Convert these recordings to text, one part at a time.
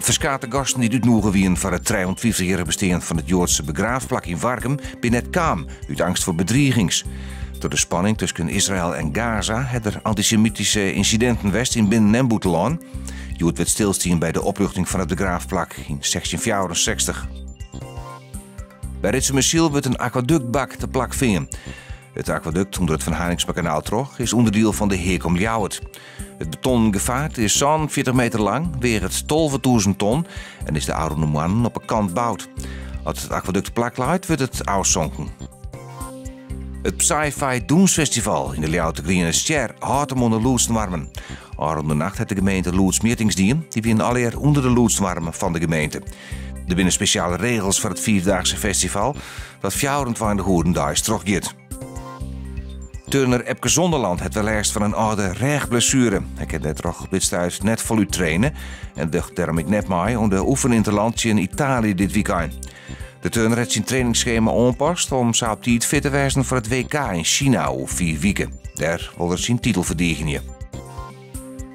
Ferskate gasten dy't útnoege wienen foar it 53-jierrich bestean fan it Joadse begraafplak yn Warkum binne net kaam, út eangst foar bedrigings. Troch de spanning tusken Israel en Gaza ha der antysemityske ynsidinten west yn binnen en bûtenlân. Hjoed wurdt stilstien by de oprjochting fan it begraafplak yn 1664. By Ritsumasyl wurdt in akwaduktbak te plak fearn. It akwadukt ûnder it Van Harinxmakanaal troch is ûnderdiel fan de Heak om Ljouwert. It betonnen gefaarte is 47 meter lang, weaget 12.000 ton en is de ôfrûne moannen op 'e kant boud. As it akwadukt te plak leit, wurdt it ôfsonken. It Psy-Fi Dûnsfestival yn de Ljouwerter Griene Stjer hâldt him oan de lûdsnoarmen. Ôfrûne nacht hat de gemeente lûdsmjittings dien. Dy wienen allegear ûnder de lûdsnoarmen fan de gemeente. Der binne spesjale regels foar it fiifdaagse festival, dat 24 oeren deis trochgiet. Turner Epke Zonderland hat wer lêst fan in âlde rêchblessuere. Hy kin dêrtroch op dit stuit net folút traine en docht dêrom ek net mei oan de oefenynterland tsjin Italië dit wykein. De turner hat syn trainingsskema oanpast om sa op tiid fit te wêzen foar it WK yn Sina oer fiif wike. Dêr wol er syn titel ferdigenje.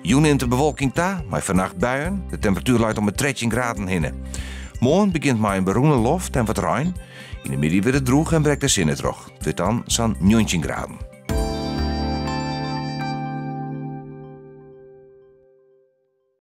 Jûn nimt de bewolking ta, mei fannacht buien. De temperatuer leit om de 13 graden hinne. Moarn begjint mei in berûne loft en wat rein. Yn de middei wurdt it drûch en brekt de sinne troch. It wurdt dan sa'n 19 graden.